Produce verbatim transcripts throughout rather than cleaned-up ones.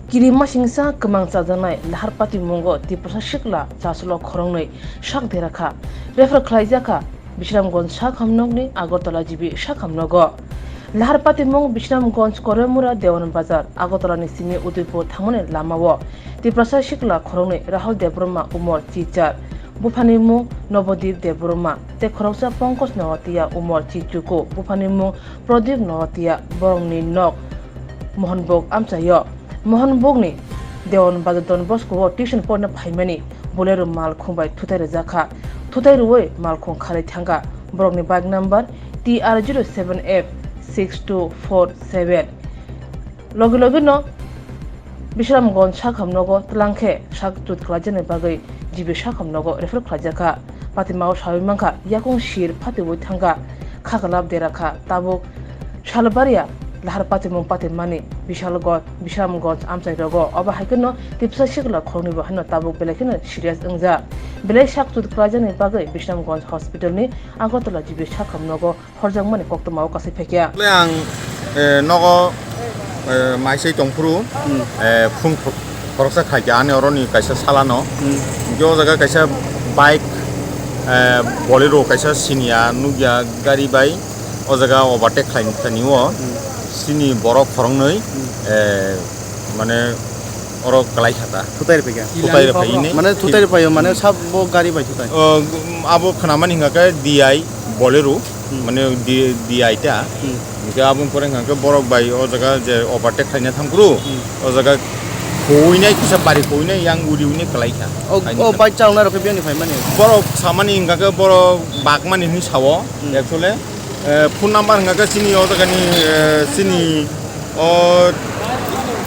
Kirimasingcha kwmang chajaknai lahar patimungo Tiprasa sikla chasolo khoroknwi sak dera kha. Refer khlaijak kha Bisramganj sak hamnokni Agartala G B sak hamnogo. Lahar patimung Bisramganj, Koraimura, Dewan Bazar, Agartalani simi Udaipur thangmani lamao Tiprasa sikla khoroknwi Rahul Debbarma umor chichar, buphani mung Nobodip Debbarma, tei khoroksa Pankaj Noatia umor chichuku, buphani mung Pradip Noatia, borokni nok Mohanbug amchaio. Mohanbugni Dewan Bazar Don Bosco-o tuition porna phaimani Bolero malkhung bai thutai rwjak kha. Thutai rwui malkhung kharwi thangkha. Borokni bike number T R zero seven F six two four seven. Logi logi no Bisramganj sak hamnogo tlang khe sak chut khlaijani bagwi G B sak hamnogo refer khlaijak kha. Patimao saui mankha, yakung sir phatiui thangkha, khaklap dera kha, tabuk salbaria lahar patimung patimani Bishalganj, Bisramganj amchai rogo. Obo hai kheno Tiprasa sikla khoroknwi bo hano tabuk belai kheno serious wngjak. Belai sak chut khlaijani bagwi Bisramganj hospital ni Agartala G B sak hamnogo horjakmani koktwmao kasui phaikha. Le ang, eh, nogo, eh, maisai tongphuru, Hmm. eh, phone kho-, khoroksa khaikha ani oroni kaisa salano. Hmm. Hingke o jaga kaisa bike, eh, Bolero kaisa siniya nukya gari bai o jaga overtake khlaini thani o Hmm. sini borok khoroknwi, Hmm. eh, mane oro kwlai kha ta. Thutai rwphaikha. Thutai rwphai ini. Mane thutai rwphaio, mane sabo gari bai thutai? O, abo khwnamani hwnka khe D I Bolero, Hmm. mane D-, D I ta. Hmm. Hingke aboni pore hwnka khe borok bai o jaga je overtake khaina thangphuru, Hmm. o jaga khuinai kisa bari khuinai yang uri uni kwlai kha. O, Kaini o kha. Bike chaloknai rok khe biyani phaimani? Borok samani hwnka khe borok bakmani hwnwi sao, Hmm. actually. Eh, phone number hwnka khe chini o jagani, eh, chini o,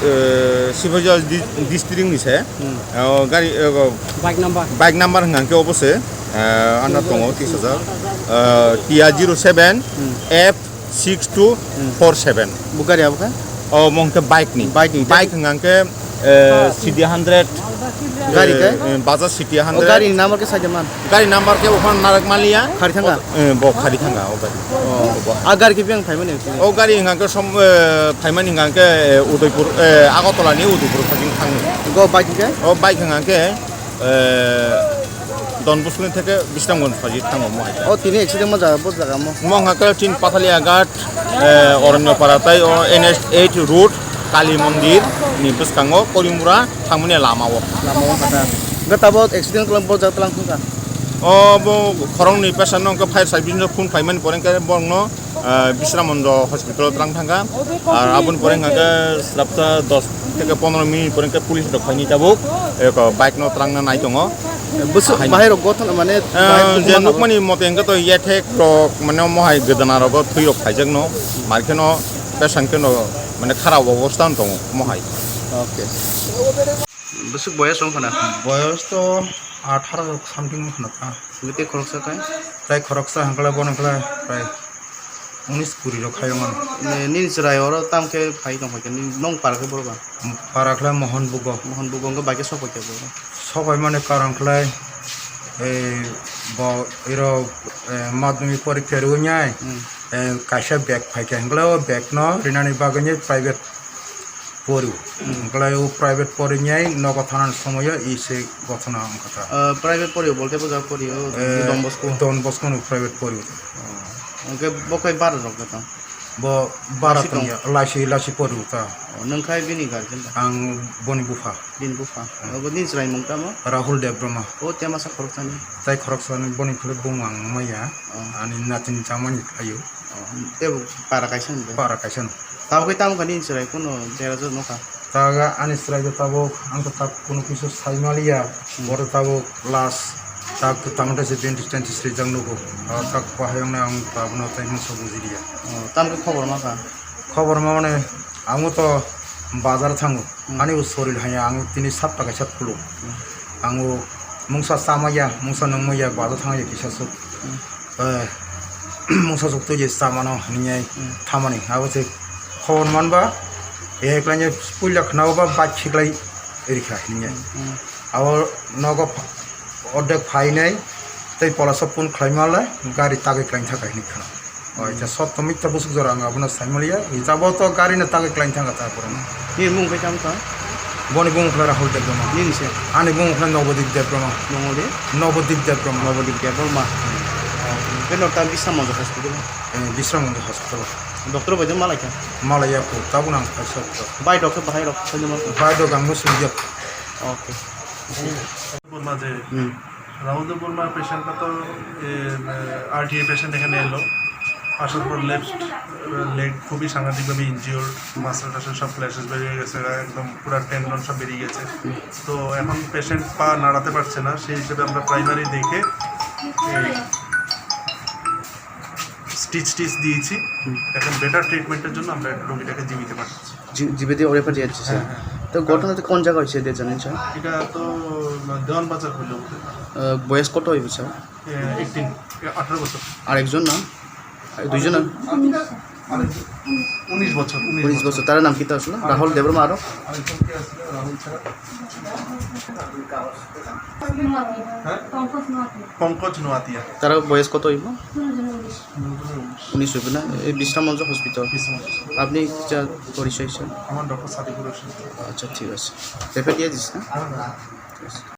eh, Sibajal di-, district ni se. Hmm. O gari, eh, o Bike number? Bike number hwnka khe obo se, eh, ano tongo tisajak. Eh, T R zero seven Hmm. F six two four seven. Bo gari abo khe? O mo hwnka khe bike ni. Bike ni. Bike hwnka khe, eh, C D hundred. Gari khe? Eh, eh, Bajaj C D hundred. O gari ni number khe saida man? Gari number khe okhon narak maliya. Khari thangkha? Eh, bo khari thangkha o gari. Oh. Bo. A gari khe biyang phaimani? O gari hwnka khe som, eh, phaimani hwnka khe, eh, Udaipur, eh, Agartala ni Udaipur phajing thangni. Go bike khe? O bike hwnka khe, eh, Don Bosco ni theke Bisramganj phajing thango mo hai. O tini accident mo jaga, bo jaga mo? Mo hwnka khe chin Pathalia Ghat, eh, Oronyapara tai o N H eight road, Kali Mondir ni bwskango Korimura thangmani lama o. Lama o kha da. Hwnkhe tabuk accident kwlwng bo jaga twlang thangkha? O bo khoroknwi patient no hwnkhe fire service no phone khlaimani pore hwnkhe borokno, ah, Bisramganj hospital o twlang thangkha. Ar aboni pore hwnkhe swrapsa dos theke pondro minute pore hwnkhe police rok phainwi tabuk eko bike no twlangna nai tongo. Bwswk bahai rok gothon mane bahai Ah, je nukmani mote hwnkhe to yethek rok mane mohai gwdana rogo thwi rok khaijak no. Mar kheno patient kheno mane kharap obostha no tongo mohai. Okay. Bwswk boyos wng khna? Boyos to atharo something wng khna ta. Hwnkhe tei khoroksa khe? Tai khoroksa hwnkhe bono khe prai unis kuri rok khai wng mano. Ne, nini chwrai oro tamo khe phai tong phaikha, nini, nong para khe borok ba? Para khlai Mohon Bugo. Mohon Bugo wngkhe bai khe sok phaikha borok? Sok pai mani karon khlai, eh, bo iro, eh, madhyamik porikha rwui nai, Hmm. eh, kaisa bag phaikha hwnkhe o bag no rinani bagwi private Poriwo. Hmm. Hwnkhe o private porinai nogo thanani somoyo ise gothona wngkha ta. Ah, private poriwo bolte boja poriwo, Eh, Don Bosco? Don Bosco no private poriwo. Oh. Hwnkhe bo khai bara rok ta? Bo bara Laisi tong? Tongya, laisi, laisi poriwo ta. Oh, nwng khai bini guardian da? Ang boni bupha. Bini bupha. Hmm. Obo nini chwraimung tamo? Rahul Debbarma. O temasa khoroksani? Tai khoroksani boni khwlai bumung ang maya. Oh. Ani natini chamani ayo. Oh, tebo para kaisa ni de? Para kaisa no. Tabo khe tamo kha nini chwrai kuno dera jora nokha? Taga ani chwrai do tabuk, ang to tak kuno kisa sai maliya. Hmm. Boro tabuk last tak tamo tei se twenty twenty sri jang nugo. Ah, tak pahayong na ang tabono tai mungsa buji liya. Oh, tamo khe khobor ma kha? Khobor ma mane, amo to bazar thango. Hmm. Ani bo soril haya, ang tini sat takai sat kulo. Hmm. Ang o mungsa chamaya, mungsa nungmaya, bazar thangya kisa suk. Hmm. Eh, mungsa suk twi je chamano hinwi Hmm. thamani. Abo se khobor manba, eh, klanya puila khnaoba bike khiklai rikha hinwi. Hmm. Abo nogo pha-, ordek phainai, tei polasa phone khlai male, gari tagwi klain thaka hinwi khna. Oh, Hmm. Sotto mitha busuk jora ang abono sai maliya. Jabo to gari no tagwi klain thangkha ta borok no. Nini mung bai tamo kha? Boni bumung khlai Rahul Debbarma. Nini se? Ani bumung khlai Nobodip Debbarma. Nobodip? Nobodip Debbarma. Nobodip Debbarma. Beno ta Bisramganj hospital? Eh, Bisramganj hospital. Doctor bai malai kha? Malai ya ko, tabuk nang kaisa doctor. Bai doctor bahai rok khaina ma? Bai doctor ang no sui ya. Okay. Debbarma je Hmm. Rahul Debbarma patient টা তো, এ, RTI patient এখানে এলো, আসার পর left leg খুবই সাংঘাতিকভাবে injured, muscle tassel সব ক্ল্যাশেস বেরিয়ে গেছে, একদম পুরো টেন্ডন সব বেরিয়ে গেছে। তো এখন পেশেন্ট পা নাড়াতে পারছে না, সেই হিসেবে আমরা প্রাইমারি দেখে এই স্টিচ টিচ দিয়েছি। হুম। এখন বেটার ট্রিটমেন্টের জন্য আমরা রোগীটাকে জীবিত পাঠাচ্ছি। জি-, জীবিত রেফার দিয়েছে, স্যার। হ্যাঁ, হ্যাঁ। তো ঘটনাটা কোন জায়গা হয়েছে, এটা জানেন, স্যার? এটা তো দেওয়ান বাজার হইল বোধহয়। আহ, বয়স কত হইব, স্যার? এ, এইটিন, এ, আঠারো বছর। আর একজন না? আর দুইজন না? আরেকজন, উনিশ বছর, উনিশ উনিশ বছর। বছর। তার নাম কি তা আসলে? রাহুল দেববর্মা আরো? আরেকজন কে আসলে? রাহুল ছাড়া? হ্যাঁ? পঙ্কজ নোয়াতিয়া। তার বয়স কত হইব? উনিশ হইব না? এই বিশ্রামগঞ্জ হসপিটাল। বিশ্রামগঞ্জ। আপনি যা পরিচয়, স্যার? আমার ডক্টর সাদিকুর রশিদ। আচ্ছা, ঠিক আছে। রেফার দিয়ে দিস না?